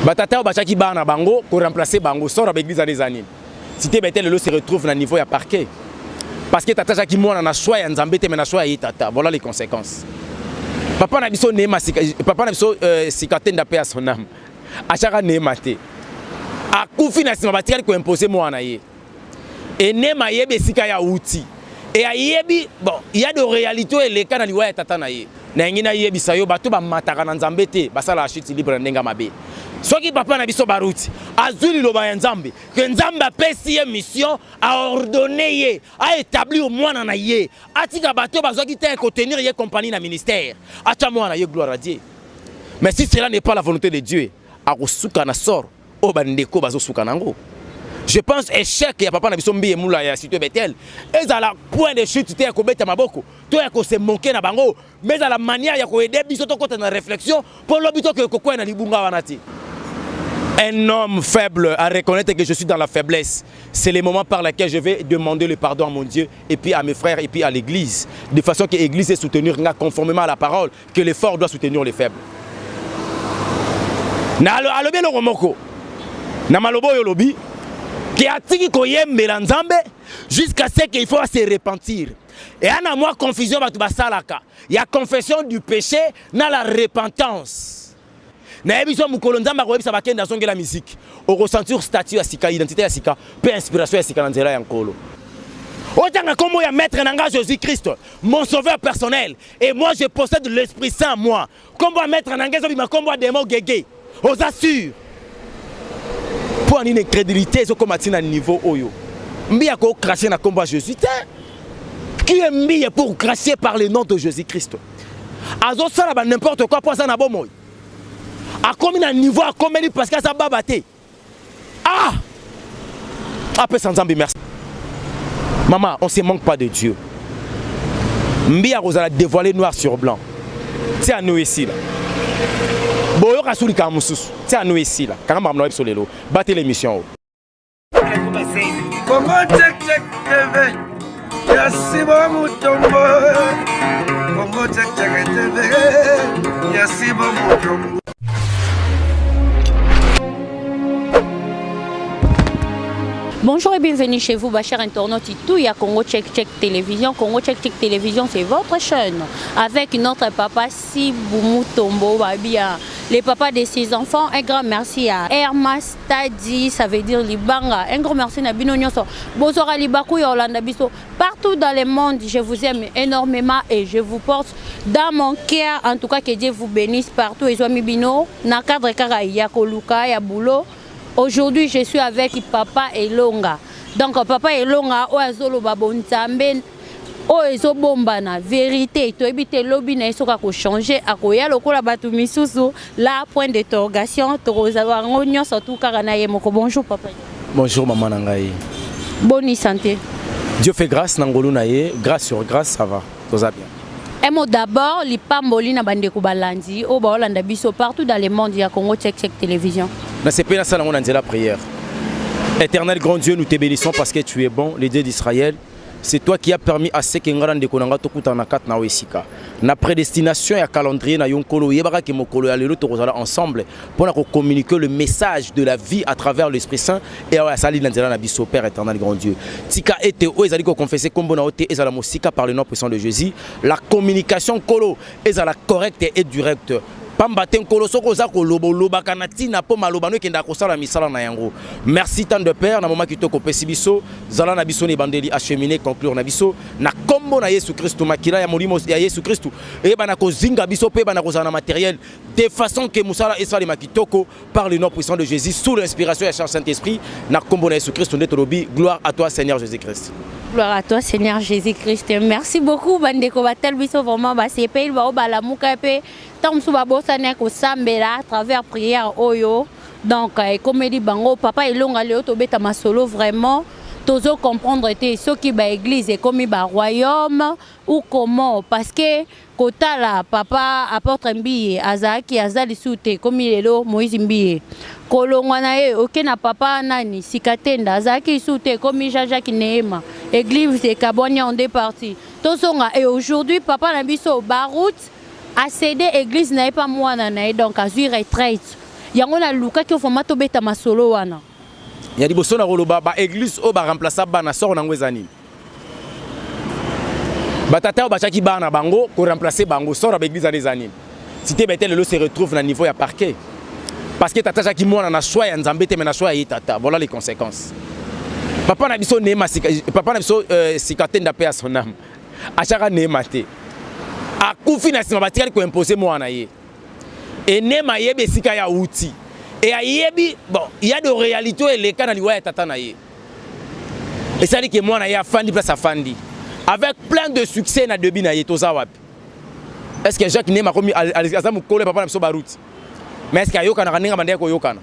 Batata oyo batiaki bana na bango ko remplacer bango, sort ya ba église wana eza nini? Cité Bethel lelo se retrouve na niveau ya parquet. Parce que tata azalaki mwana na choix ya Nzambe te mais na choix ya ye tata. Voilà les conséquences. Papa na biso Neema sika, papa na biso euh, Sikatenda paix à son âme. Achaka Neema te. Akufi na sima batikali ko imposer mwana ye. Et Neema ayebi esika ya uti. Et ayebi bon, il y a de réalités oyo eleka na liwa ya tata na ye. Nalingi nayebisa yo bato bamataka na Nzambe te, basalaka chute libre na ndenge ya mabe. Soki papa na biso Baruti azwi liloba ya Nzambe que Nzambe apesi ye mission, a ordonne ye a établir mwana na ye, atika bato oyo bazwaki te kotenir ye compagnie na ministère, atya mwana na ye, gloire à Dieu. Mais si cela n'est pas la volonté de Dieu, akosuka na sort oyo bandeko bazosuka nango. Je pense échec ya papa na biso Mbiye Mula ya Cité Bethel ezala point de chute te ya kobeta maboko to ya kose moquer na bango, mais ezala manière ya koaider biso tokota na réflexion mpo lobi tokoki kokwea na libunga wana te. Un homme faible à reconnaître que je suis dans la faiblesse, c'est le moment par lequel je vais demander le pardon à mon Dieu et puis à mes frères et puis à l'église, de façon que l'église est soutenir conformément à la parole, que le fort doit soutenir les faibles. Na alobi eloko moko na maloba oyo olobi ke atiki koyembela Nzambe jusqu'à ce qu'il faut se repentir. Eya na mwa confusion bato basalaka ya confession du péché na la repentance. Nayebi so mokolo Nzambe akoyebisa bakende azongela musique, okosentir statut ya sika, identité ya sika mpe inspiration ya sika na nzela ya Nkolo. Otanga nkombo ya maître na nga Jésus Christ, mon sauveur personnel, et moi je possède l'Esprit Saint. Moi nkombo ya maître na nga ezobima nkombo ya demo gege. Oza sûr mpo ya nini incrédulité ezokóma ntina niveau oyo Mbiye akocracher na nkombo ya Jésus te? Qui est Mbiye pour cracher par le nom de Jésus Christ? Azosala ba n'importe quoi mpo aza na bomoi, akomi na niveau akomeli parce que aza baba te. Ah, apesa Nzambe merci. Mama, on se manque pas de Dieu. Mbiye akozala dévoilé noir sur blanc ti ano esila. Boyoka su likambo mosusu ti ano esila. Kanga makambo na biso lelo, batela émission oyo. Congo Check Check TV, ya Sibo Mutombo. Congo Check Check TV, ya Sibo Mutombo. Bonjour et bienvenue chez vous, chers internautes, tout ya Congo Check Check Télévision. Congo Check Check Télévision, c'est votre chaîne. Avec notre papa Sibu Mutombo, Babia, le papa de ses enfants. Un grand merci à Hermas Tadi, ça veut dire Libanga. Un grand merci à bino nyonso. Bonsoir à Libaku Yolanda Biso. Partout dans le monde, je vous aime énormément et je vous porte dans mon cœur. En tout cas, que Dieu vous bénisse partout. Et bino, na cadre kaka ya koluka, ya boulot. Aujourd'hui, je suis avec Papa Elonga. Donc, Papa Elonga, oyo azoloba bonzambe oyo ezobombana vérité, toyebi te lobi na ye soki akochanger, akoya lokola bato misusu. La point d'interrogation, tokozala yango nyonso tu kaka na ye moko. Bonjour papa. Bonjour mama na ngai. Boni santé? Dieu fait grâce na ngolu na ye, grâce sur grâce, ça va, toza bien. Un mot d'abord, lipamboli na bandeko balandi oyo baolanda biso partout dans le monde ya Congo Check Check Télévision. Nasepeli nasala yango na nzela prière. Éternel grand Dieu, nous te bénissons parce que tu es bon, le Dieu d'Israël. C'est toi qui as permis à ce que nga na ndeko na nga tokutana na kati na yo esika na prédestination ya calendrier na yo. Nkolo, oyebaka ke mokolo ya lelo tokozala ensemble mpona kocommuniquer le message de la vie à travers l'Esprit Saint e awa asali na nzela na biso. Père éternel grand Dieu, tika ete oyo ezali koconfesser nkombo na yo te ezala mosika par le nom puissant de Jésus. La communication, Nkolo, ezala correcte et directe, pamba te Nkolo, soki oza koloba, olobaka na ntina mpo maloba no ekendaka kosala misala na yango. Merci tant de père na moma kitoko opesi biso. Zala na biso na ebandeli, acheminer, conclure na biso na nkombo na Yesu Kristu. Makila ya molimo ya Yesu Kristu eyebana kozinga biso mpe eyebana kozala na matériel de façon ke mosala esalema kitoko par le nom puissant de Jésus, sous l'inspiration ya Saint-Esprit. Na nkombo na Yesu Kristu nde tolobi. Gloire à toi, Seigneur Jésus Christ. Gloire à toi, Seigneur Jésus-Christ. Merci beaucoup, bandeko batel biso vraiment basepeli bao balamuka mpe ntango mosusu babosani kosambela à travers prière oyo. Donc ekomeli bango papa Elonga. Lelo tobeta masolo, vraiment tozo comprendre te soki baéglise ekomi baroyaume ou comment, parce que kotala papa apôtre Mbiye azalaki, aza lisusu te, ekomi lelo Moïse Mbiye. Kolongwa na ye, oke na papa nani, Sikatenda, azalaki lisusu te, ekomi Jean-Jacques Neema. Église ekabwani en deux parties. Tozonga et aujourd'hui papa na biso Baruti acédé église na ye pa mwana na ye, donc azwi retraite. Yango nalukaki vraiment tobeta masolo wana. Ya liboso na koloba, baéglise oyo baremplaça bana, sort nango eza nini? Batata oyo batiaki bana bango koremplace bango, sort ya baéglise wana eza nini? Cité Bethel lelo se retrouve na niveau ya parquet parce que tata azalaki mwana na choix ya Nzambe te, mais na choix ya ye tata. Voilà les conséquences. Papa na biso Neema Sika, papa na biso Sikatenda, mpe ya son âme, atiaka Neema te, akufi. Na nsima batikali koimpose mwana ye e Neema. Ayebi esika ya wuti e ayebi, bon, ya de réalité oyo eleka na liwa ya tata na ye. Esali ke mwana ye afandi place afandi avec plein de succès na début na ye. Toza wapi? Est ce que Jacques Neema akomi aza mokolo ya papa na biso Baruti? Mais est ce que ayokanaka ndenge bandeki koyokana?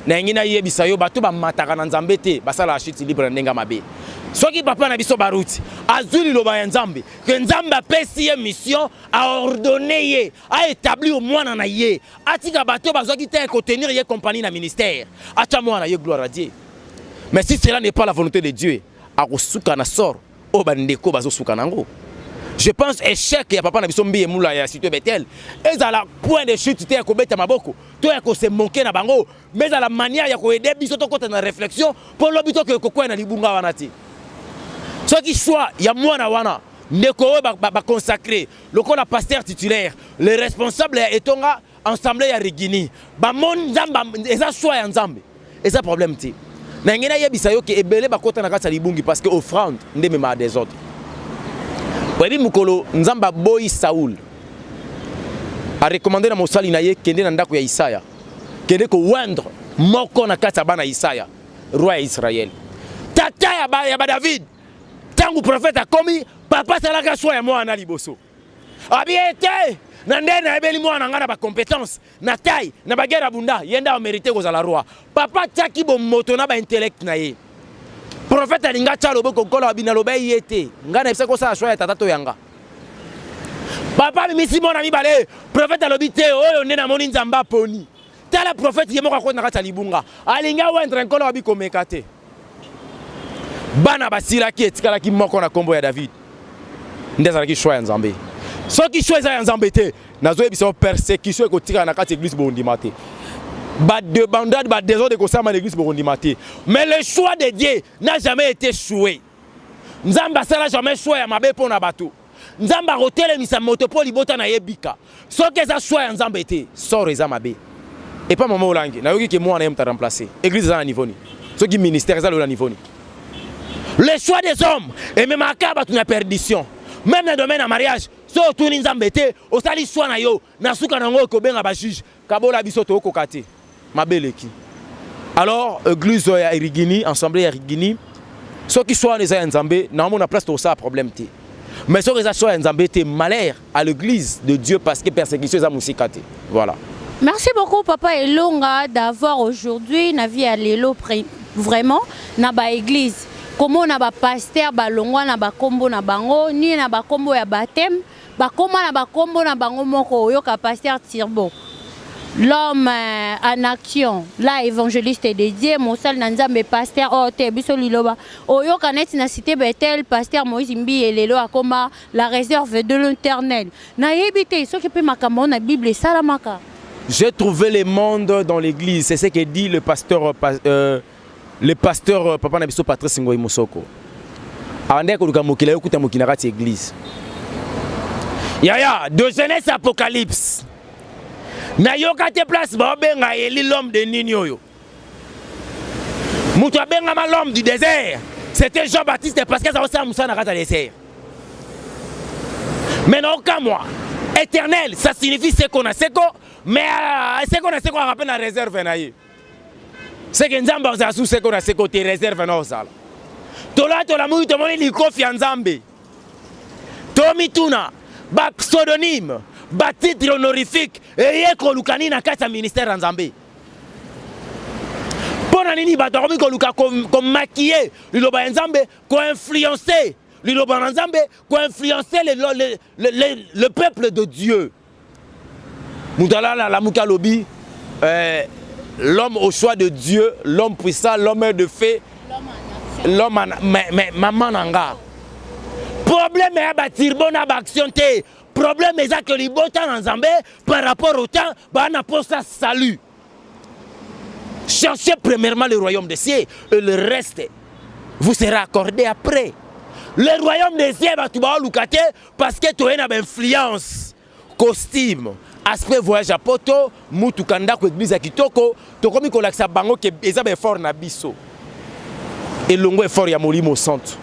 Nayengi nayebisa yo, bato bamataka na Nzambe te, basalaka chute libre na ndenge ya mabe. Soki papa na biso Baruti azwi liloba ya Nzambe ke Nzambe apesi ye mission, aordonne ye aétablir mwana na ye, atika bato bazwaki te kotenir ye compagnie na ministère, atya mwana ye, gloire à Dieu. Mais si cela n'est pas la volonté de Dieu, akosuka na sort oyo bandeko bazosuka nango. Je pense échec ya papa na biso Mbiye Mula ya Cité Betel ezala point de chute te ya kobeta maboko to ya kose moquer na bango, mais ezala manière ya koaider biso tokɔta na réflexion mpo lobi tokoki kokwea na libunga wana te. Soki choix ya mwana wana, ndeko oyo baconsacré lokola pasteur titulaire, le responsable ya etonga ensemble ya Rigini, bamoni Nzambe, eza choix ya Nzambe, eza problème te. Na ngai nayebisa yo ke ebele bakɔta na kati ya libungi parce que offrande nde ememaka désordre. Oyebi, mokolo Nzambe aboyi Saul, arekomande na mosali na ye: kende na ndako ya Isaya, kende koindre moko na kati ya bana Isaya, roi ya Israele, tata ya baDavid. Ntango prophète akomi, papa asalaka choix ya mwana liboso. Abi ete na nde nayebeli mwana ngai na bacompétence, na taille, na baguerre ya bunda, ye nde amérite kozala roi. Papa atiaki bomoto na baintellect na ye. Prophète alingi atya loboko, Nkolo abi: naloba ye te, ngai nayebisaki kosala choix ya tata to yanga. Papa abimisi mwana mibale, prophète alobi te, oyo nde namoni Nzambe aponi. Tala, prophète ye moko akoti na kati ya libunga, alingi aoindre, Nkolo abi: komeka te. Bana basilaki, etikalaki moko na nkombo ya David, nde azalaki choix ya Nzambe. Soki choix eza ya Nzambe te, nazoyebisa yo, persécution ekotikala na kati ya église, bondima te. Badébandade, badésordre ekosalama na église, bokondima te. Mais le choix de Dieu n'a jamais été échoué. Nzambe asala jamais choix ya mabe mpo na bato. Nzambe akotelemisa moto mpo libota na ye bika. Soki eza choix ya Nzambe te, sort eza mabe. Epa mama Olangi, nayoki ke mwana ye moto aremplace. Église eza na niveau nini? Soki ministère eza lelo na niveau nini? Le choix des hommes ememaka bato na perdition, même na domaine ya mariage. So otuni Nzambe te, osali choix na yo, na suka nango ekobenga bajuge kabola biso, tokokoka te, mabe eleki. Alors église ya Erigini, ensemble ya Erigini, soki choix wana eza ya Nzambe, naomona place tokosala problème te. Mais soki eza choix ya Nzambe te, malheur à l'église de Dieu, parce que persécution eza mosika te. Voilà. Merci beaucoup, Papa Elonga, d'avoir aujourd'hui na vie ya lelo vraiment na ba église. Comment na ba pasteur balongwa na ba kombo na bango ni na ba kombo ya baptême, bakoma na ba kombo na bango moko? Oyoka pasteur Tirbo, l'homme en action là, évangéliste dédié, mosali na Nzambe, pasteur oyo te biso liloba. Oyoka neti na Cité Betel, pasteur Moïse Mbiye lelo akoma la réserve de l'Éternel. Nayebi te soki mpe makambo na Bible esalamaka. J'ai trouvé le monde dans l'église. C'est ce que dit le pasteur papa na biso Patrice Ngoyi Mosoko. Abandaki koluka mokili, ayokuta mokili na kati ya église. Yaya, de Genèse Apocalypse, nayoka te place baobenga Eli l'homme de nini oyo. Moto abengama l'homme du désert, c'était Jean-Baptiste, parce que azakosala mosala na kati ya désert. Mais naokamwa, éternel, ça signifie seko na seko. Mais seko na seko aka mpe na réserve na ye. Seke Nzambe azala su seko na seko te, réserve na ozala. Tola tolamuki, tomoni likofi ya Nzambe, tomituna: bapseudonyme, batitre honorifique eye koluka nini na kati ya ministère ya Nzambe? Mpo na nini bato akomi koluka komaquiller liloba ya Nzambe, koinfluence liloba na Nzambe, koinfluence le peuple de Dieu? Moto alala, alamuki, alobi l'homme au choix de Dieu, l'homme puissant, l'homme de fait, l'homme. Mais mama na nga, problème ya batirbo na baaction te. Problème eza ke libota na Nzambe, par rapport au temps, baa na posa salut. Cherchez premièrement le royaume des cieux et le reste vous sera accordé après. Le royaume des cieux bato baoluka te parce que toye na bainfluence, costume, aspect voyage ya poto, mutuka, ndako, église ya kitoko. Tokomi kolakisa bango ke eza baeffort na biso elongo, effort ya Molimo Santu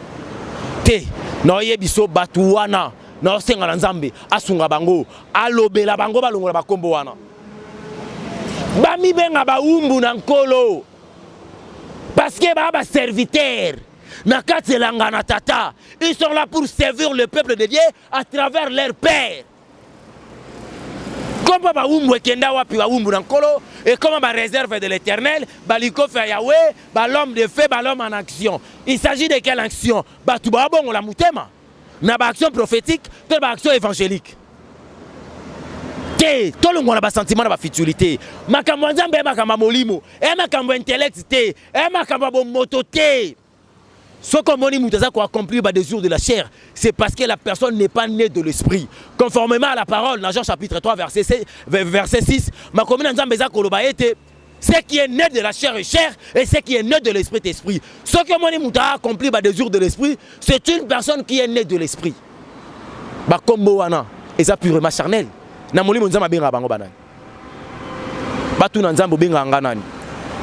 te. Naoyebi so bato wana, naosenga na Nzambe asunga bango, alobela bango, balongola bakombo wana, bamibenga bawumbu na Nkolo, parce que baa baserviteur na kati elanga na Tata. Ils sont là pour servir le peuple de Dieu à travers leur père. Komba bawumbu ekenda wapi? Bawumbu na Nkolo ekoma baréserve de l'Éternel, balikofe ya Yawe, bal'homme de fait, bal'homme en action. Il s'agit de quelle action? Bato babongola motema na baaction prophétique to na baaction évangélique te. Tolongwa na basentiment, na bafutilité. Makambo ya Nzambe ya makambo ya molimo, eya makambo ya intellect te, eya makambo ya bomoto te. Soki omoni moto aza koaccomplir badésir de la chair, c'est parce que la personne n'est pas née de l'esprit, conformément à la parole dans Jean chapitre 3 verset 6. Makomi na Nzambe eza koloba ete ce qui est né de la chair est chair et ce qui est né de l'esprit est esprit. Soki omoni moto aaccomplir badésir de l'esprit, c'est une personne qui est née de l'esprit. Bakombo wana eza purement charnel. Na molimo, Nzambe abengaka bango banani? Batuna Nzambe: obengaka nga nani?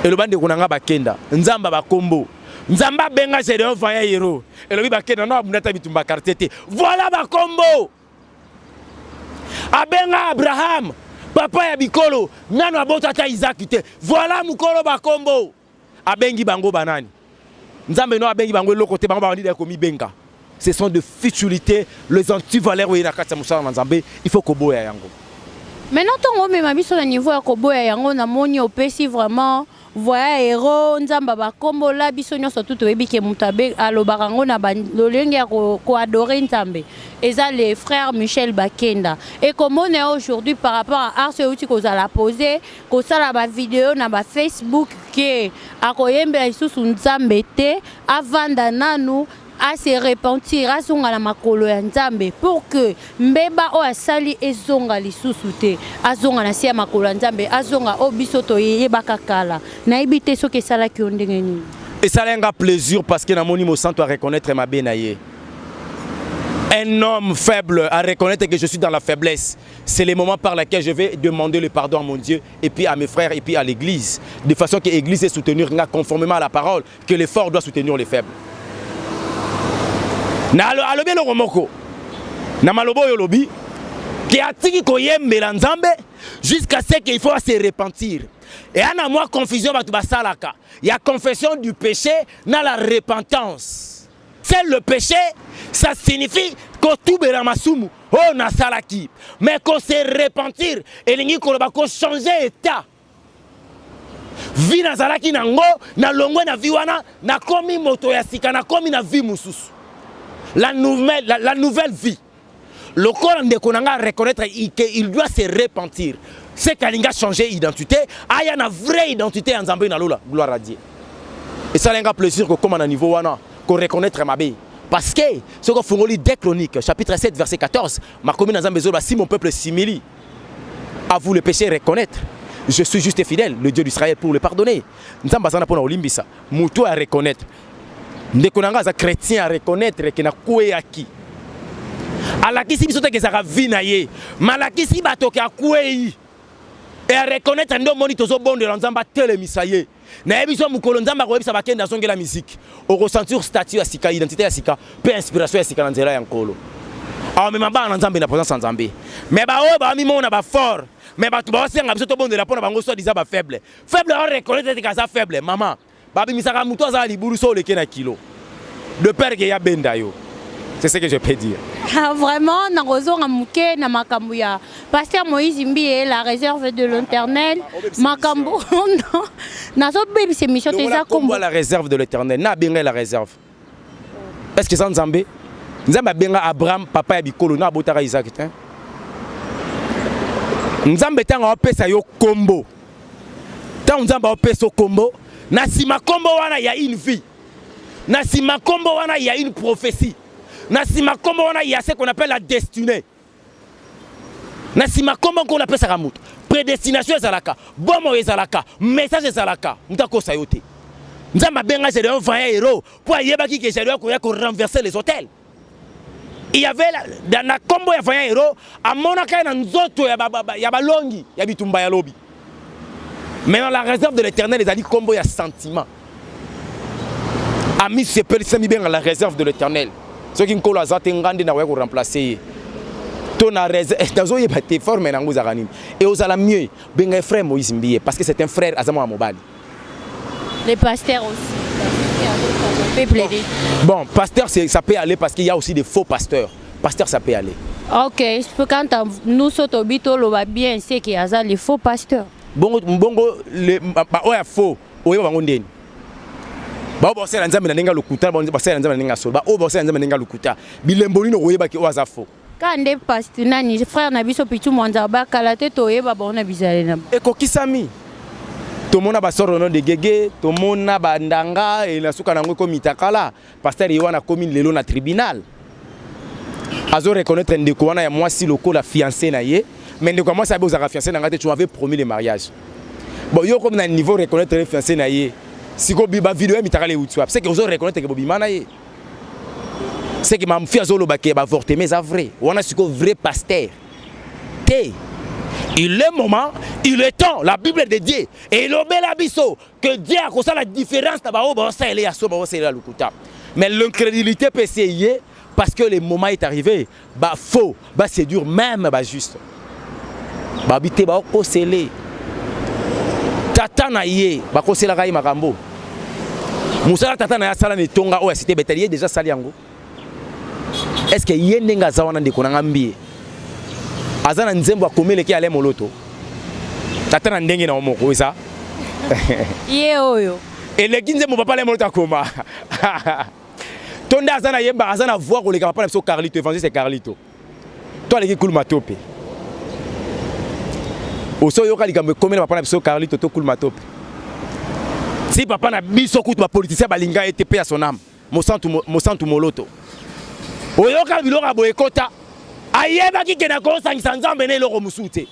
Eloba ndeko na nga Bakenda, Nzambe bakombo. Nzambe abenga Gédéon vaillant héros. Elobi Bakenda no abunda ata bitumba quartier te. Voilà bakombo. Abenga Abraham papa ya bikolo, nano abota ata Isaki te. Voilà mokolo bakombo. Abengi bango banani? Nzambe no abengi bango eloko te. Bango babandi komibenga. Ce sont de futilités, les antivaleurs. Oye na kati ya mosala na Nzambe, il faut koboya yango. Maintenant, ntongo omema biso na niveau ya koboya yango, namoni opesi vraiment vaillant héros, Nzambe bakombola biso nyonso. Tu toyebi ke moto alobaka yango na lolenge ya koadorer Nzambe eza le frère Michel Bakenda. Ekomona ye aujourd'hui par rapport à ars euti kozala posé, kosala bavideo na bafacebook ke akoyembela lisusu Nzambe te, avanda nanu, ase repentir, azonga na makolo ya Nzambe pour que mbeba oyo asali ezonga lisusu te, azonga na se ya makolo ya Nzambe, azonga oyo biso toyebaka kala. Nayebi te soki esalaki yo ndenge nini. Esalaki nga plaisir parce que namoni mosanto a reconnaître mabe na ye. Un homme faible à reconnaître que je suis dans la faiblesse, c'est le moment par lequel je vais demander le pardon à mon Dieu et puis à mes frères et puis à l'église, de façon que l'église est soutenir conformément à la parole que le fort doit soutenir les faibles. Na alobi eloko moko na maloba oyo olobi ke atiki koyembela Nzambe jusqu'à ce qu'il faut se repentir. Eya na mwa confusion bato basalaka ya confession du péché na la repentance. C'est le péché, ça signifie kotubela masumu oyo nasalaki, mais kose repentir elingi koloba kochanger état. Vie nazalaki nango, nalongwe na vie wana, nakomi moto ya sika, nakomi na vie mosusu, la nouvelle vie. Lokola ndeko na nga reconnaître qu'il doit se repentir, c'est qu'alingi changer identité, aya na vraie identité ya Nzambe na lola. Gloire à Dieu. Esala nga plaisir kokóma na niveau wana, koreconnaître mabe, parce que soki ofungoli 2 Chroniques chapitre 7 verset 14, makomi na Nzambe ezoloba: si mon peuple s'humilie, avoue le péché, reconnaître, je suis juste et fidèle, le Dieu d'Israël, pour le pardonner. Nzambe aza na mpona kolimbisa moto ya reconnaître. Ndeko na nga aza chrétien, a reconnaître ke nakweyaki. Alakisi biso teke ezalaka vie na ye, malakisi bato ke akwei e areconnaître. Nde omoni tozobondela Nzambe atelemisa ye. Nayebi so mokolo Nzambe akoyebisa Bakende azongela misike, okosentir statut ya sika, identité ya sika mpe inspiration ya sika na nzela ya Nkolo. Awamema bana na Nzambe na présence ya Nzambe. Mais baoyo bamimona bafort, mais bato baosenga biso tobondela mpo na bango, soi-disant bafaible. Faible areconnaître ete aza faible. Mama, babimisaka moto aza na libulu so oleke na kilo de peur ke ya benda yo. C'est ce que je peux dire. Ah, vraiment, nakozonga moke na makambo ya pasteur Moïse Mbiye, la réserve de l'Éternel. Makambo nazobebisa émission te, eza kombo la réserve de l'Éternel na abengai la réserve. Est ce que eza Nzambe? Nzambe abenga Abraham papa ya bikolo, na abotaka Isaac te. Nzambe ntango aopesa yo kombo, ntango Nzambe aopesa yo kombo, na nsima kombo wana ya une vie, na nsima kombo wana ya une prophétie, na nsima kombo wana ya ce qu'on appelle la destinée, na nsima kombo Nkolo apesaka moto. Prédestination ezalaka, bomoi ezalaka, message ezalaka. Moto akosa yo te. Nzambe abenga Gédéon vaillant héros mpo ayebaki ke Gédéon akoya korenverser les autels. Il y avait la, na kombo ya vaillant héros, amonaka ye na nzoto ya balongi ya bitumba ya lobi. Maintenant, la réserve de l'Éternel ezali kombo ya sentiment. Ami sepelisa mibenga la réserve de l'Éternel. Soki Nkolo aza te, nga nde nakoya koremplace ye to na réserve. Nazoyeba te forme nango ezalaka nini. E ozala mieux benga ye frère Moïse Mbiye, parce que c'est un frère, aza mwana mobali. Les pasteurs aussi. Peuple. Bon, pasteur, ça peut aller parce qu'il y a aussi des faux pasteurs. Pasteur, ça peut aller. Ok, quand nous sommes toloba bien, c'est qu'il y a les faux pasteurs. Bongo bongo oyo ya faux, oyeba bango ndeni. Bao basala Nzambe na ndenge ya lokuta, basala Nzambe na ndenge ya solo. Baoyo basala Nzambe na ndenge ya lokuta, bilembo nini okoyebaki oyo aza faux? Ka nde pasteur nani, frère na biso Pitu Mwanza, bakala te, toyeba bango na bizaleli na bango. Ekokisami. Tomona basorono de gege, tomona bandanga e na suka nango ekomi takala. Pasteur ye wana akomi lelo na tribunal, azo reconnaître ndeko wana ya mwasi lokola fiancé na ye. Mais ndeko ya mwasi abe ozalaka fiancé na ngai te, tu m'avais promis le mariage. Bon, yo komi na niveau reconnaître ye fiancé na ye. Sikoyo bavideo ya mitakala euti wapi? C'est que ozo reconnaître ke bobima na ye, c'est que mafi azoloba ke baavortement eza vrai wana. Sikoyo vrai pasteur te. Il est moment, il est temps. La Bible de Dieu elobela biso que Dieu akosala différence na baoyo baosalela ya so, baosalela lokuta. Mais l'incrédulité peut essayer parce que le moment est arrivé. Bafaux baséduire même bajuste, babi te baokosele tata na ye, bakoselaka ye makambo. Mosala tata na ye asala na etonga oyo asite betali ye déjà asali yango. Est ce que ye ndenge aza wana, ndeko na nga Mbie aza na nzembo akomeleki ale moloto tata na ndenge na yo moko eza? Ye oyo. Eleki nzembo papa ale moloto akoma to nde aza na yemba, aza na voix koleka papa na biso Carlito, évangéliste Carlito, to aleki kuluma to mpe oso oyoka likambo ekomela papa na biso Carlito to kuluma to mpe si papa na biso kutu bapoliticien balinga ye te mpe ya son âme Mosantu, Mosantu Moloto. Oyoka biloko ya boye ekota. Ayebaki ke nakosangisa Nzambe na eloko mosusu te,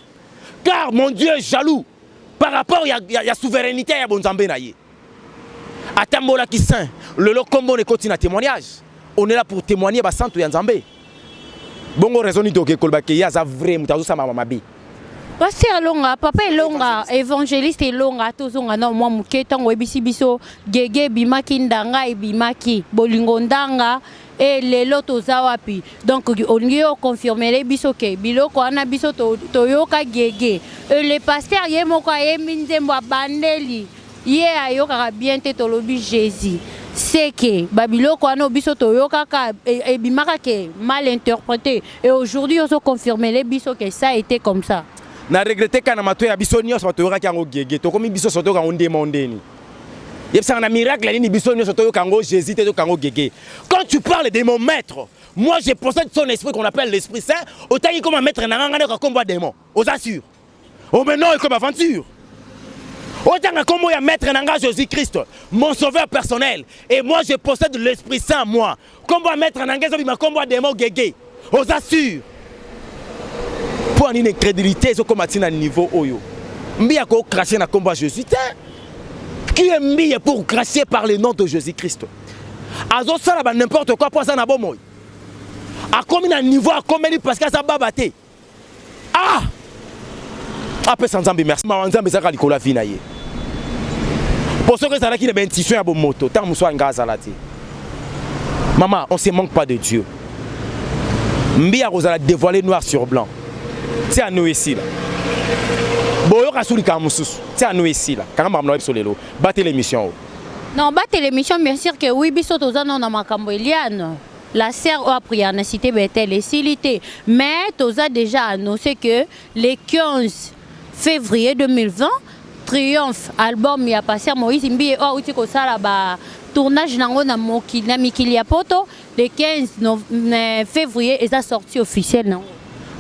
car mon Dieu est jaloux par rapport ya souveraineté ya bonzambe na ye. Atambolaki saint. Lelo kombo na ekoti na témoignage. On est là pour témoigner, basantu ya Nzambe. Bongo raison nini toke koloba ke ye aza vrai, moto azosala mabe? Pasteur Elonga, papa Elonga, évangéliste Elonga, tozonga na mwa moke. Ntango oyebisi biso gege ebimaki, ndanga ebimaki, bolingo ndanga e, lelo toza wapi? Donc olingi yo confirmele biso ke biloko wana biso toyoka gege e, le pasteur ye moko ayembi nzembo, abandeli ye ayokaka bien te, tolobi Jésus, c'est que babiloko wana biso toyokaka ebimaka ke mal interprété. Et aujourd'hui ozoconfirmele biso ke ça a été comme ça. Na regrete kaka na matoi ya biso nyonso bato toyokaki yango gege. Tokomi biso nyonso toyoka yango ndema ndeni. Yebisaka na miracle nini biso nyonso toyoka yango Jésus te, toyoka yango gege? Quand tu parles de mon maître, moi je possède son esprit qu'on appelle l'Esprit Saint. Otangi comme maître na nga, nga kombo ya démon, oza sûr? Oh mais non, comme aventure otanga kombo ya maître na nga Jésus Christ, mon sauveur personnel, et moi je possède l'Esprit Saint. Moi, kombo ya maître na nga ezobima kombo ya démon gege, oza sûr? Mpo nini incrédulité ezokóma ntina niveau oyo? Mbiye akocracher na kombo ya Jésus te. Qui est Mbiye pour cracher par le nom de Jésus Christ? Azosala ba n'importe quoi mpo aza na bomoi. Akomi na niveau akomeli parce que aza baba te. Ah, apesa Nzambe merci. Mawa Nzambe ezalaka likolo ya vie na ye, mpo soki ezalaki na baintuition ya bomoto, ntango mosusu alinga azala te. Mama, on se manque pas de Dieu. Mbi akozala dévoilé noir sur blanc ti ano esila. Boyoka su likambo mosusu ti ano esila. Kanga makambo na biso lelo, batela émission oyo. Non, batela émission, bien sûr que oui. Biso toza nano na makambo Eliane, la sœur oyo aprière na cité Bethel, esili te. Mais toza déjà annoncé que le 15 février 2020, Triomphe, album ya pasteur Moïse Mbiye oyo auti kosala ba tournage nango na mokili, na mikili ya poto, le 15 février eza sortie officielle nango.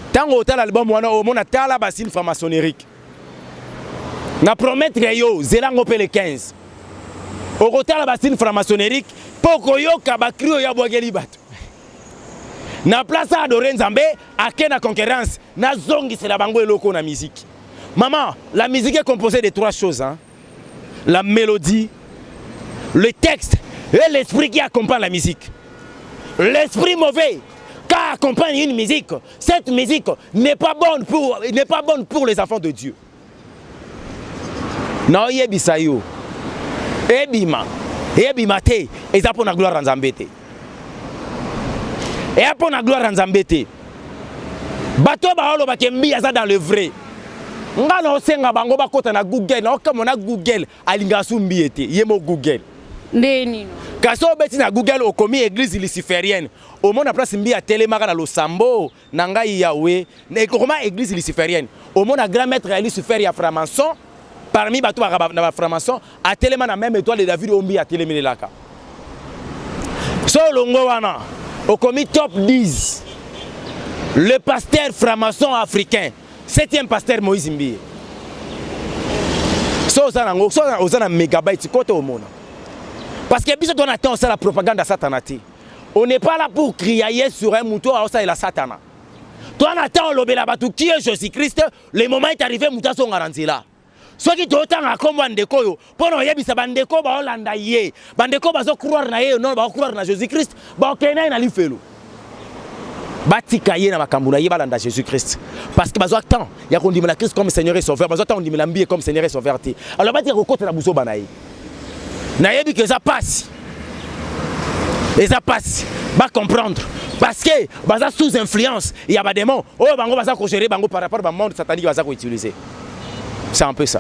Ntango otala album wana, omona tala basigne franc-maçonnérique. Na promettre yo, zelango mpe le 15 okotala basigne franc-maçonnérique mpo okoyoka bacri oyo abwakeli bato na place. Adore Nzambe, ake na concurrence, nazongisela bango eloko na musique. Maman, la musique est composée de trois choses, hein. La mélodie, le texte et l'esprit qui accompagne la musique. L'esprit mauvais qui accompagne une musique, cette musique n'est pas bonne pour, n'est pas bonne pour les enfants de Dieu. Naoyebisa yo, ebima ebima te, eza mpo na gloire ya Nzambe te, eya mpo na gloire ya Nzambe te. Bato baolobaka Mbiye aza dans le vrai, nga na osenga bango bakota na Google, na okamwa na Google alingaka su Mbiye te, ye mo Google. Nde nini? Kasi obeti na Google, okomi église luciférienne, omona place Mbiye atelemaka na losambo na ngai Yawe, ekokoma église luciférienne, omona grand maître ya Lucifer ya franc-maçon, parmi bato na bafranc-maçon, atelema na même étoile de David oyo Mbiye atelemelelaka. So olongo wana, okomi top 10 le pasteur franc-maçon africain, septième pasteur Moïse Mbiye. So oza nango, so oza na mégabyte, kote omona, parce que biso toza na temps osala propagande ya Satana te. On n'est pas là pour crier sur un mouton aosalela Satana. Toza na temps olobela bato qui est Jésus Christ. Le moment est arrivé, moto azonga na nzela. Soki totanga nkombo ya ndeko oyo mpo na oyebisa bandeko baolanda ye, bandeko bazocroire na ye, non, baocroire na Jésus Christ, baokende ye na lifelo, batika ye na makambo na ye, balanda Jésus Christ, parce que bazwa temps ya kondimela Christ comme Seigneur et Sauveur, bazwa temps kondimela Mbiye comme Seigneur et Sauveur te. Alors batika kokota na buzoba na ye. Nayebi ke eza pasi, eza pasi bacomprendre, parce que baza sous influence ya badémon oyo bango baza kogérer bango par rapport bamonde satanique baza koutiliser. C'est un peu ça.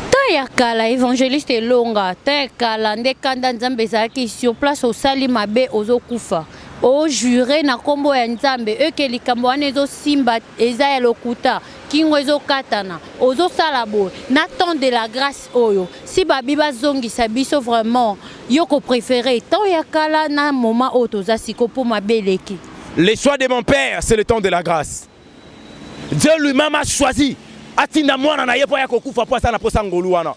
Ta ya kala, évangéliste Elonga, ta ya kala nde kanda Nzambe ezalaki sur place. Osali mabe, ozokufa, ojure na nkombo ya Nzambe eke likambo wana ezosimba, eza ya lokuta, kingo ezokatana, ozosala boye. Na temps de la grâce oyo, si babi bazongisa biso vraiment, yo kopréféré temps ya kala na moment oyo toza siko, mpo mabe eleki? Le choix de mon père, c'est le temps de la grâce. Dieu lui-même a choisi atinda mwana na ye mpo aya kokufa mpo asala na mposa ngolu wana.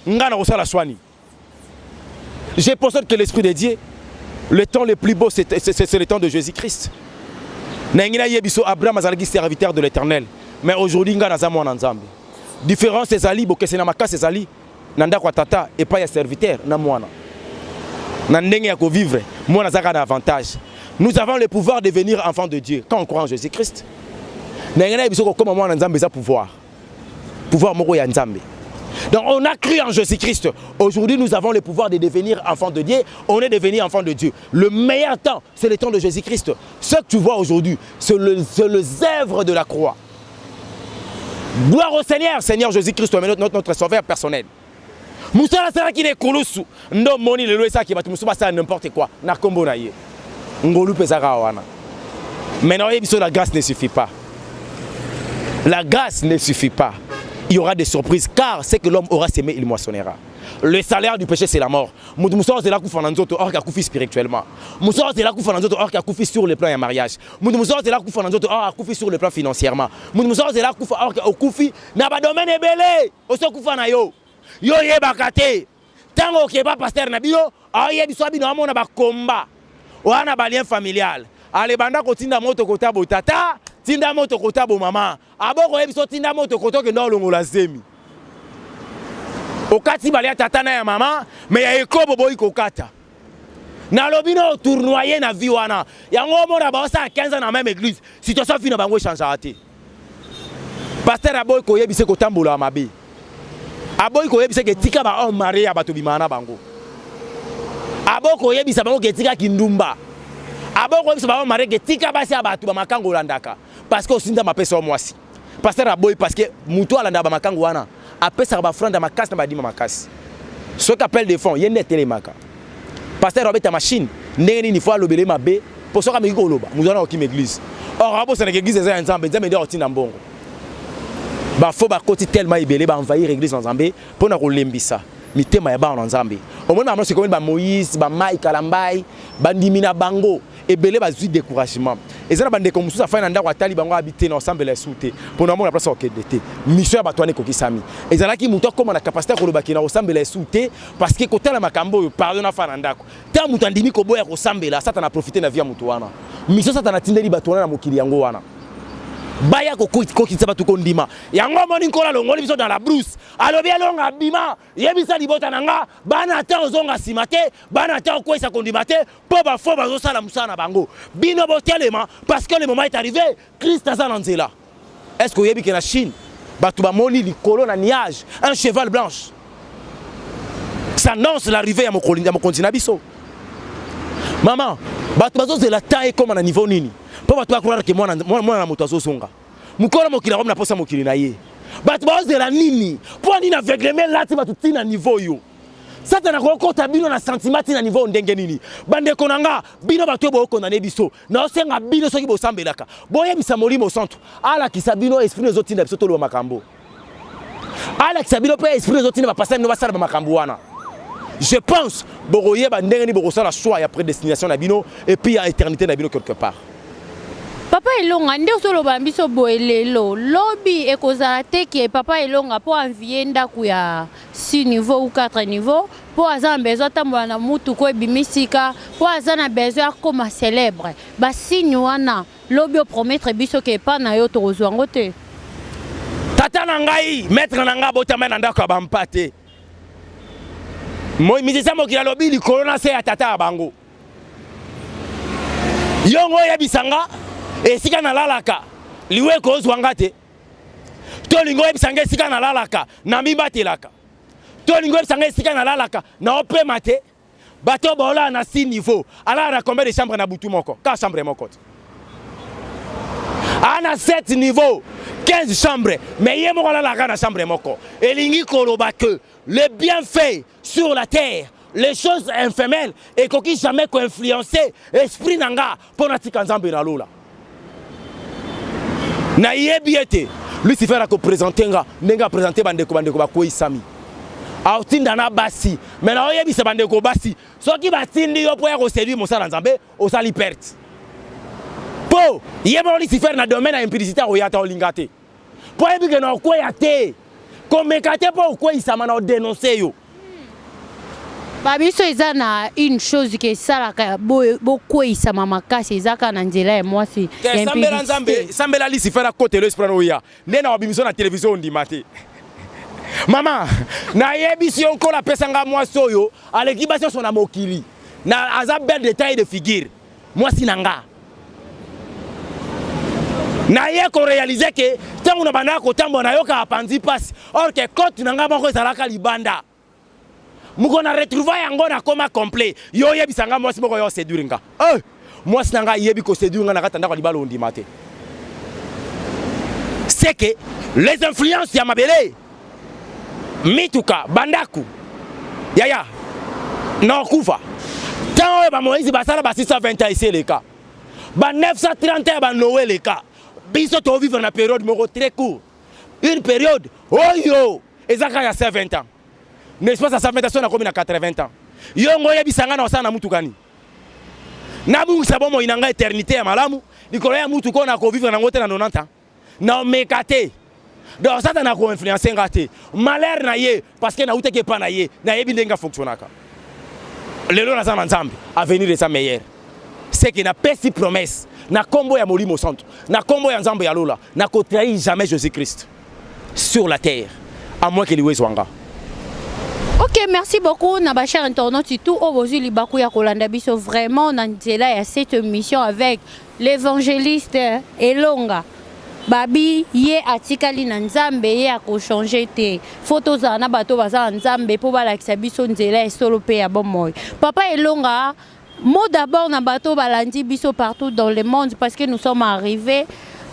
Nga na kosala swani, je possède que l'esprit de Dieu. Le temps le plus beau, c'est le temps de Jésus-Christ. Nangi nayebi so Abraham azalaki serviteur de l'Éternel, mais aujourd'hui nga naza mwana Nzambe. Différence ezali, bokese na makasi ezali na ndako ya tata epai ya serviteur na mwana, na ndenge ya kovivre, mwana azalaka na avantage. Nous avons le pouvoir de devenir enfant de Dieu quand on croit en Jésus-Christ. Ndenge nayebi so kokóma mwana Nzambe eza pouvoir, pouvoir moko ya Nzambe. Donc on a cru en Jésus-Christ. Aujourd'hui, nous avons le pouvoir de devenir enfant de Dieu. On est devenu enfant de Dieu. Le meilleur temps, c'est le temps de Jésus-Christ. Ce que tu vois aujourd'hui, c'est les œuvres de la croix. Gloire au Seigneur, Seigneur Jésus-Christ, notre sauveur personnel. Mosala asalaki na ekulusu nde omoni lelo esalaki bato mosusu basala n'importe quoi na nkombo na ye. Ngolu mpe ezaka wana. Maintenant oyebi biso, la grâce ne suffit pas, la grâce ne suffit pas. Il y aura des surprises, car ce que l'homme aura semé, il moissonnera. Le salaire du péché, c'est la mort. Moto mosusu azela kufa na nzoto, or akufi spirituellement. Mosusu azela kufa na nzoto, or akufi sur le plan ya mariage. Moto mosusu azela kufa na nzoto, or akufi sur le plan financièrement. Moto mosusu azela kufa, or okufi na badomaine ebele. Osokufa na yo, yo oyebaka te. Ntango okeba pasteur na bino, aoyebi so bino amona bakomba wana, balien familial, ale banda kotinda moto kota botata, tinda moto kota bomama, aboko oyebi so tinda moto kota okenda olongola zemi. Okati balia tata na ya mama, me ya ekobo boyi kokata. Nalobi na otournoye na vie wana, yango omona baosala 15 ans na même église, situation vie na bango echangeaka te. Pasteur aboyi koyebisa kotambola mabe, aboyi koyebisa ke tika bahomme marié ya bato bimaka na bango, aboyi koyebisa bango ke tika kindumba, aboyi koyebisa bahomme marié ke tika basi ya bato bamakango olandaka, parce que osi Nzambe apesa yo mwasi. Pasteur aboyi, parce que motu alandaka bamakango wana apesaka baoffrande makasi na badîme makasi. Soki appel de fonds, ye nde etelemaka. Pasteur abeta machine ndenge nini, fo alobele mabe, mpo soki ameki koloba, moto wana okima église. Or abosanaka église eza ya Nzambe, Nzambe nde akotinda mbongo. Bafo bakoti tellement ebele, baenvahir église na Nzambe mpo na kolembisa mitema ya bana na Nzambe. Omoni bango sikoyo, bamoïse, bamai Kalambai, bandimi na bango ebele bazwi découragement. Eza na bandeko mosusu afai na ndako, atali bango, abi te na osambela esu te, mpo na omona place okende te. Mission ya bato wana ekokisami. Ezalaki moto akóma na capacité ya kolobaki na kosambela esu te, parce que kotala makambo oyo, pardon, afa na ndako. Ntango moto andimi koboya kosambela, Satana aprofite na vie ya moto wana. Mission Satana atindeli bato wana na mokili, yango wana. Baya kokitisa bato kondima. Yango amoni Nkolo alongoli biso dans la brousse. Alobi elonga bima, yebisa libota na nga, bana ata ozonga nsima te, bana ata okweyisa kondima te, mpo bafo bazosala mosala na bango. Bino botelema parce que le moment est arrivé, Christ aza na nzela. Est-ce que oyebi ke na Chine bato bamoni likolo na nuage un cheval blanche? Ça annonce l'arrivée ya mokonzi na biso. Maman, bato bazozela temps ekoma na niveau nini? Mpo bato bakolala ke mwana na moto azozonga. Mokolo mokili akomi na posa mokili na ye. Bato bazozela nini? Mpo nini aveugleme elati bato ti na niveau oyo? Satana akokota bino na sentiment ti na niveau ndenge nini? Bandeko na nga, bino bato oyo bokondane biso, naosenga bino soki bosambelaka, boyebisa Molimo Santu alakisa bino esprit ezotinda biso toloba makambo. Alakisa bino mpe esprit ezotinda bapasteur bino basala makambo wana. Je pense bokoyeba ndenge nini bokosala choix ya prédestination na bino et puis ya éternité na bino quelque part. Papa Elonga nde ozoloba biso boye lelo lobi ekozala te ke Papa Elonga mpo envie ndako ya 6 niveau ou 4 niveau mpo aza na besoin atambola na mutuka ebimi sika mpo aza na besoin akoma célèbre. Basigne wana lobi opromettre biso ke epa na yo tokozwa yango te. Tata na ngai, maître na ngai abotama na ndako ya bampa te. Musicien mokili alobi likolo na se ya tata ya bango. Yongo oyebisa nga esika nalalaka liwa ekozwa nga te. To olingi oyebisa nga esika nalalaka na mibatelaka. To olingi oyebisa nga esika nalalaka na opema te. Bato baolala na 6 niveau, alala na combien de chambre na butu moko? Ka chambre moko te. Ana 7 niveau, 15 chambre, mais ye moko alalaka na chambre moko. Elingi koloba que le bienfait sur la terre, les choses infemelles ekoki jamais koinfluencer esprit na nga mpo natika Nzambe na lola. Nayebi ete Lucifer akopresente nga ndenge apresente bandeko, bandeko bakweyisami, aotinda na basi. Me naoyebisa bandeko basi, soki batindi yo mpo ya koseduire mosala Nzambe, osali perte. Mpo ye moko Lucifer na domaine ya impudicité akoya ata olinga te, mpo ayebi ke na okweya te, komeka te mpo okweyisama na odenonse yo. Babiso eza na une chose ke esalaka bokweyisama makasi, eza kaka na nzela ya mwasi ya sambela Nzambe, sambela Lucifer akotela esprit na oya nde na babimiso na télévision ondima te. Mama, nayebisi yo Nkolo apesa nga mwasi oyo aleki basi nyonso na mokili, na aza belle de taille de figure, mwasi na nga. Naye korealize ke ntango na bandaka kotambola nayokaka panzi mpasi, or ke cote na nga moko ezalaka libanda. Moko na retrouva yango nakoma complet. Yo oyebisa nga mwasi moko yo séduire nga. Mwasi na nga ayebi koséduire nga na kati ya ndako ya libala ondima te. C'est que les influences ya mabele, mituka, bandaku, yaya, na okufa. Tant oyo ba Moïse basala ba 620 ans esi eleka, ba 930 ans ya ba Noé eleka. Biso to vivre na période moko très court. Une période oyo eza kaka ya 120 ans. N'est-ce pas, ça 120 ans, so nakomi na 80 ans. Yo ngo oyebisa nga na osala na mutuka nini? Nabungisa bomoi na nga éternité ya malamu likolo ya mutuka oyo nakovivre nango te na 90 ans. Na omeka te. Donc Satana ako influencer nga te. Malheur na ye parce que nautaki epa na ye, nayebi ndenge afonctionnaka. Lelo naza na Nzambe, avenir eza meilleur. C'est que napesi promesse na kombo ya Molimo Santu, na kombo ya Nzambe ya lola, nakotrahir jamais Jésus-Christ sur la terre, à moins que liwa ezwa nga. Ok, merci beaucoup na ba chers internautes tout oyo bozwi libaku ya kolanda biso vraiment na nzela ya cette émission avec l'évangéliste Elonga. Babi ye atikali na Nzambe, ye akochanger te. Faut tozala na bato baza na Nzambe mpo balakisa biso nzela ya solo mpe ya bomoi. Papa Elonga, mot d'abord na bato balandi biso partout dans le monde parce que nous sommes arrivés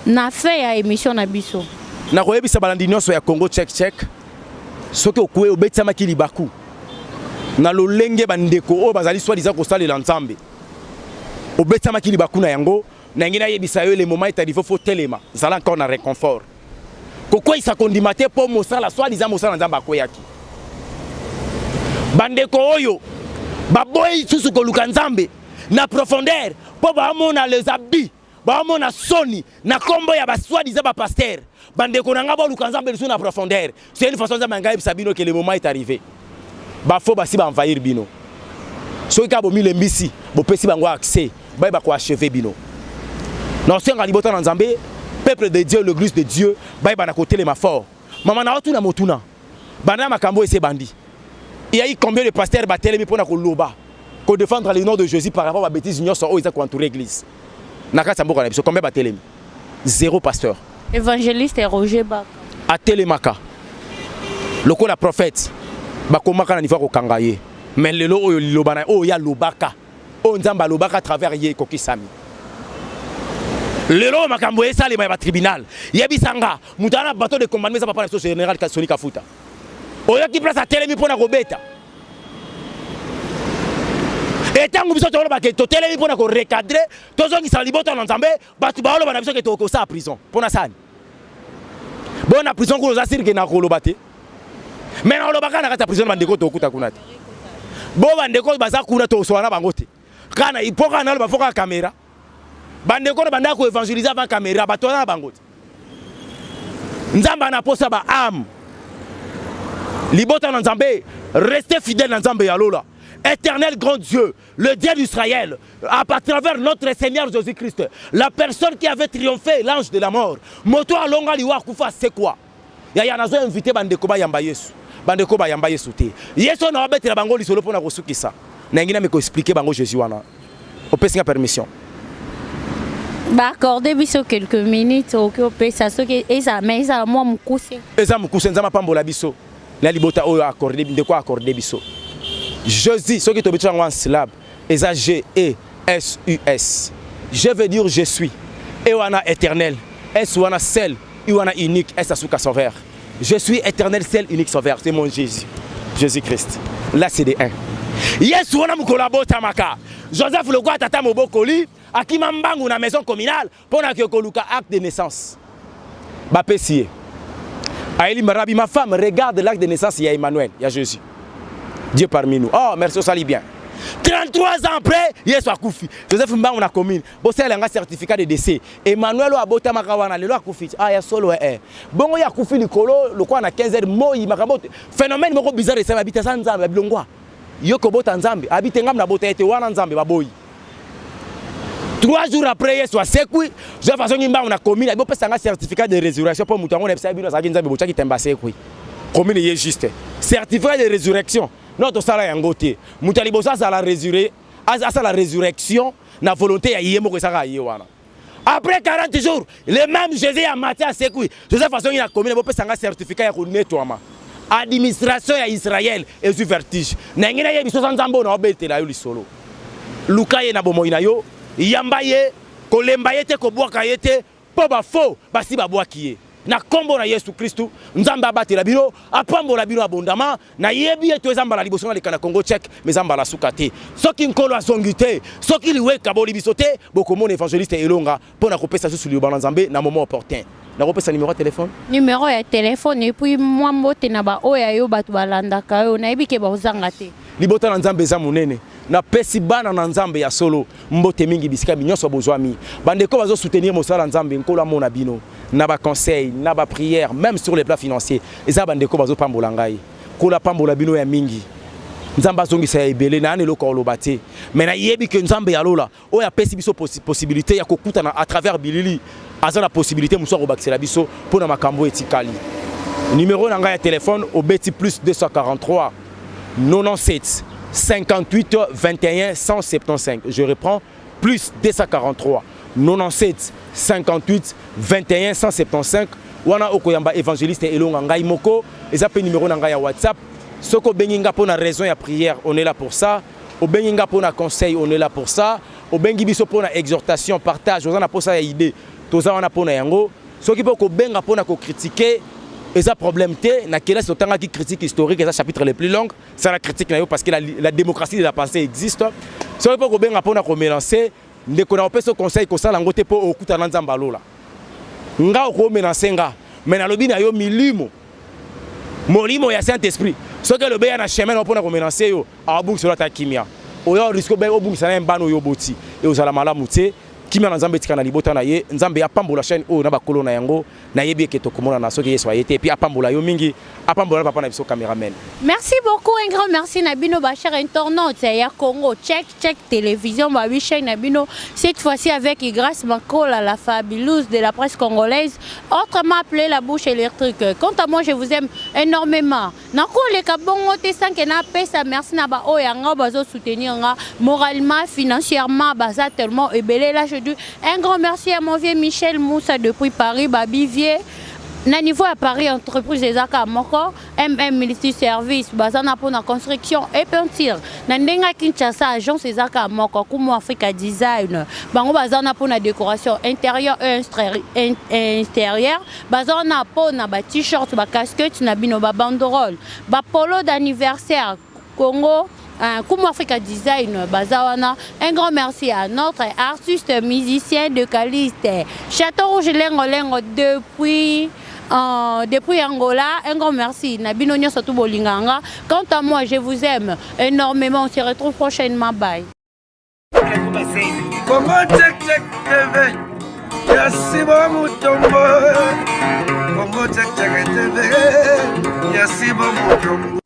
na fin ya émission na biso. Nakoyebisa balandi nyonso ya Congo Check Check, soki okwe obetisamaki libaku na lolenge bandeko oyo bazali soi-disant kosalela Nzambe, obetisamaki libaku na yango, nangi nayebisa yo le moment est arrivé, faut telema, zala encore na réconfort. Kokweyisa kondima te mpo mosala soi-disant mosala Nzambe akweyaki. Bandeko oyo baboyi lisusu koluka Nzambe na profondeur mpo baomona les habits, baomona soni na kombo ya ba soi-disant ba pasteur. Bandeko na nga boluka Nzambe lisusu na profondeur. C'est une façon Nzambe ngai yebisa bino que le moment est arrivé. Bafo basi ba envahir bino. Soki kaka bomilembisi, bopesi bango accès, bayeba ko achever bino. Na osenga libota na Nzambe, Peuple de Dieu, l'église de Dieu, bayeba na kotelema fort. Mama na otuna motuna. Banda makambo ese bandi. Il y a eu combien de pasteurs batelemi pona koloba, ko défendre le nom de Jésus par rapport à bêtise nyonso oyo eza ko entourer église? Na kati ya mboka na biso, combien batelemi? Zéro pasteur. Évangéliste Roger Baka. Atelemaka lokola prophète, bakomaka na niveau ya kokanga ye. Mais lelo oyo liloba na oyo ya lobaka, oyo Nzambe alobaka à travers ye, ekokisami. Lelo oyo makambo esalema ya batribunal, yebisanga moto ana bateau de commandement eza papa na biso général Sony Kafuta. Oyoki place atelemi mpo na kobeta etango biso tolobake totelemi mpo na korecadrer, tozongisa libota na Nzambe. Bato baoloba na biso ke tokosala prison mpo na sani bo na prison kuna. Oza sûr ke na koloba te, mais na olobaka na kati ya prison na bandeko tokuta kuna te. Bo bandeko baza kuna, tosola na bango te kana mpo kaka naloba fo kaka caméra. Bandeko na bandaka koévangéliser avant caméra, bato wana na bango te. Nzambe ana posa ba âme. Libota na Nzambe, restez fidèle na Nzambe ya lola, éternel grand Dieu, le Dieu d'Israël, à travers notre Seigneur Jésus-Christ, la personne qui avait triomphé l'ange de la mort, moto alonga liwa, akufa, c'est quoi? Yaya, nazo invité bandeko bayamba Yesu. Bandeko bayamba Yesu te. Yesu na babetela bango lisolo mpona kosukisa. Nayengi na koexpliquer bango Jésus wana. Opesi nga permission? Baaccorde biso quelques minutes, okoki opesa soki ezala, mais ezala mwa mokuse. Eza mokuse. Nzambe apambola biso na libota oyo accorde, ndeko accorde biso Jésus. Soki tobeti yango en syllabe, eza G E S U S. Je veux dire je suis, E wana éternel, S wana seul, U wana unique, S asuka sauveur. Je suis éternel, seul, unique sauveur, c'est mon Jésus, Jésus-Christ. Là, c'est de 1. Yesu wana, mokolo abotamaka, Joseph lokwa tata mobokoli akima mbangu na maison communale mpo na ke koluka acte de naissance. Bapesi ye, ayeli marabi: "Ma femme, regarde l'acte de naissance ya Emmanuel, ya Jésus, Dieu parmi nous." "Oh, merci, osali bien." 33 ans après, Yesu akufi. Joseph mbangu na commune: "Bosalela nga certificat de décès. Emmanuel oyo abotamaka wana, lelo akufi." "Ah, ya solo eh." Bongo ye akufi likolo lokola na 15 heures moi. Makambo, phénomène moko bizarre esali. Abiti aza Nzambe, abilongwa yo kobota Nzambe, abi te ngambo nabota ye te wana Nzambe. Baboyi. 3 jours après, Yesu asekwi. Joseph azongi mbangu na commune, abi: "Opesa nga certificat de résurrection mpo moto yango nayebisa bino azalaki Nzambe, botiaki tembe, asekwi." Commune ye juste certificat de résurrection. Non, tosala yango te. Moto ya liboso azala résuré, asala résurrection na volonté ya ye moko, esaka ye wana. Après 40 jours, le même Jésus ya mati, asekwi. Joseph azongi na commune: "Bopesa nga certificat ya konetwama." Administration ya Israel ezwi vertige. Na ngai nayebi soza Nzambe oyo na obetela yo lisolo. Luka ye na bomoi na yo, yamba ye, kolemba ye te, kobwaka ye te, mpo bafo basi babwaki ye. Na nkombo na Yesu Kristu, Nzambe abatela bino, apambola bino abondama. Nayebi ete eza mbala liboso naleka na Congo Check, mais eza mbala suka te. Soki Nkolo azongi te, soki liwa ekaboli biso te, bokomona évangéliste Elonga mpo na kopesa susu liloba na Nzambe na moment opportun. Nakopesa numéro ya telefone. Numéro ya telefone, et puis mwa mbote na baoyo ya yo, bato balandaka yo, nayebi ke bazanga te. Libota na Nzambe eza monene. Napesi bana na Nzambe ya solo mbote mingi bisika nyonso bozwami. Bandeko bazosoutenir mosala Nzambe, Nkolo amona bino na baconseil, na baprière, même sur le plan financier. Eza bandeko bazopambola ngai. Nkolo apambola bino ya mingi, Nzambe azongisa ya ebele. Nayani eloko oloba te, mais nayebi ke Nzambe ya lola oyo apesi biso possibilité ya kokutana à travers bilili, aza na possibilité mosusu akobakisela biso mpo na makambo etikali. Numéro na ngai ya telefone, obeti plus 243 97 58 21 175. Je reprends: plus 243 97 58 21 175. Wana okoyamba évangéliste Elonga, ngai moko. Eza mpe numéro na ngai ya WhatsApp. Soki obengi nga mpo na raison ya prière, on est là pour ça. Obengi nga mpo na conseil, on est là pour ça. Obengi biso mpo na exhortation, partage, oza na mposa ya idée, toza wana mpo na yango. Soki mpo kobenga mpo na kocritiquer, eza problème te. Na kelasi totangaki critique historique, eza chapitre le plus long. C'est la critique na yo, parce que la démocratie de la pensée existe. Soki mpo kobenga mpo na komenacer, ndeko, na kopesa conseil, kosala yango te, mpo okutana Nzambe alola. Nga okomenacer nga, mais nalobi na yo, milimo, molimo ya Saint Esprit, soki elobi ya na chemin na mpona komenacer yo, awabungisa ata kimia oyo, risque obungisa na ye mbana oyo oboti, e ozala malamu te. Kimia na Nzambe etika na libota na ye. Nzambe apambola chaîne oyo na bakolo na yango. Nayebi eke tokomonana soki Yesu aye te. Et puis apambola yo mingi, apambola papa na biso cameraman. Merci beaucoup, un grand merci na bino ba chers internautes ya Congo Check Check Télévision ba chaîne na bino cette fois-ci avec Grâce Makola, la fabuleuse de la presse congolaise, autrement appelée la bouche électrique. Quant à moi, je vous aime énormément. Nakoleka bongo te sans que napesa merci na ba oyo nga bazo soutenir nga moralement, financièrement, baza tellement ebele. Là, je dis un grand merci à mon vieux Michel Moussa depuis Paris, babi vieux na niveau ya Paris, entreprise ezaka moko Multi Service, baza na mpona construction et peinture. Na ndenge ya Kinshasa, agence ezaka moko Kumu Africa Design, bango baza na mpona décoration intérieur et extérieur, baza na mpona ba t-shirt, ba casquette na bino, ba banderole, ba polo d'anniversaire. Congo Kumu Africa Design baza wana. Un grand merci à notre artiste musicien de Caliste Château Rouge Lengo Lengo depuis Angola. Un grand merci na bino nyonso tu bolinganga. Quant à moi, je vous aime énormément. On se retrouve prochainement. Bye. Congo Check Check TV ya Simon Mutombo. Congo Check Check TV ya Simon Mutombo.